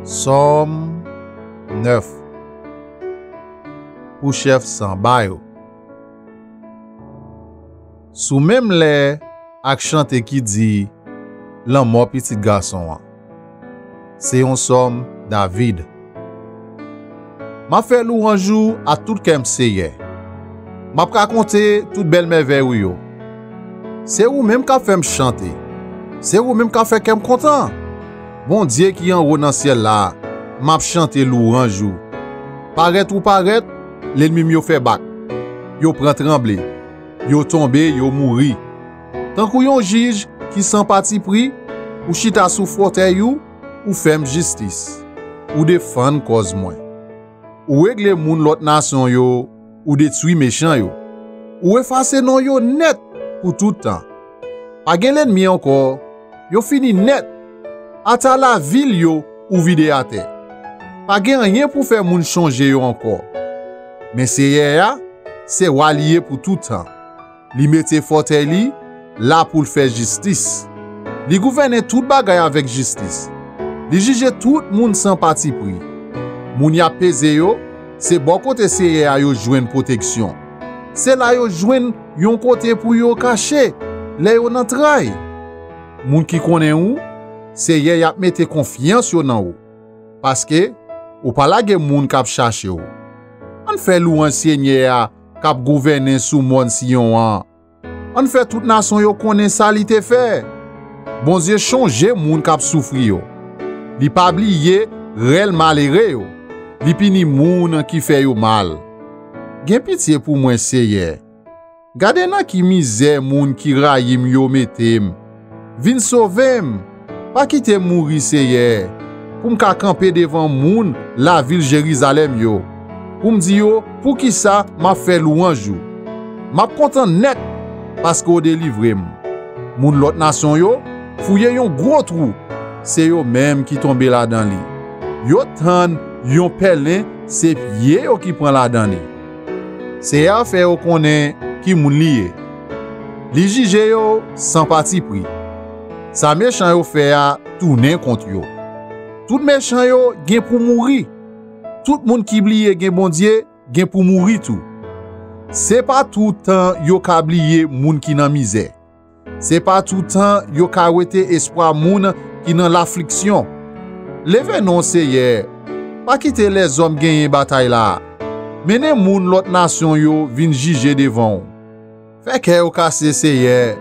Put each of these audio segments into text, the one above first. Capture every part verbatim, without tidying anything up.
Sòm nèf. Pou chèf sanba yo. Sou menm lè ak chante ki di lanmò pitit gason an. Se yon sòm David. M ap fè lwanj ou ak tout kè m, Seyè. M ap rakonte tout bèl mèvèy ou yo. Se ou menm k ap fè m chante. Se ou menm k ap fè kè m kontan. Bondye ki anwo nan syèl la, m ap chante lwanj ou. Parèt ou parèt, lènmi m yo fè bak. Yo pran tranble. Yo tonbe, yo mouri. Tankou yon jij ki san patipri, ou chita sou fòtèy ou, ou fè m jistis. Ou defann kòz mwen. Ou regle moun lòt nasyon yo, ou detwi mechan yo. Ou efase non yo nèt pou tout tan. Pa gen lènmi ankò, yo fini nèt. Ata lavil yo ou vide atè. Pa gen anyen pou fè moun chonje yo ankò. Men Seyè a, se wa li ye pou tout tan. Li mete fòtèy li la pou l fè jistis. Li gouvène tout bagay avèk jistis. Li jije tout moun san patipri. Moun y ap peze yo, se bò kote Seyè a yo jwenn pwoteksyon. Se la yo jwenn yon kote pou yo kache lè yo nan tray. Moun ki konnen ou, Seyè, y ap mete konfyans yo nan ou, paske ou pa lage moun k ap chache w. Ann fè lwanj Senyè a k ap gouvène sou mòn Siyon an. Ann fè tout nasyon yo konnen sa li te fè. Bondye chonje moun k ap soufri yo. Li pa bliye rèl malere yo. Li pini moun ki fè yo mal. Gen pitye pou mwen, Seyè. Gade nan ki mizè moun ki rayi m yo mete m. Vin sove m. Pa kite m mouri, Seyè, pou m ka kanpe devan moun lavil Jerizalèm yo, pou m di yo poukisa m ap fè lwanj ou. M ap kontan nèt paske w delivre m. Moun lòt nasyon yo fouye yon gwo twou, se yo menm ki tonbe ladan li. Yo tann yon pèlen, se pye yo ki pran ladan li. Seyè a fè yo konnen ki moun li ye. Li jije yo san patipri. Sa mechan yo fè a tounen kont yo. Tout mechan yo gen pou mouri. Tout moun ki bliye gen Bondye gen pou mouri tou. Se pa tout tan yo ka bliye moun ki nan mizè. Se pa tout tan yo ka wete espwa moun ki nan lafliksyon. Leve non, Seyè, pa kite lèzòm genyen batay la. Mennen moun lòt nasyon yo vin jije devan w. Fè kè yo kase, Seyè.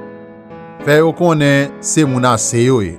Fè yo konnen se moun ase yo ye.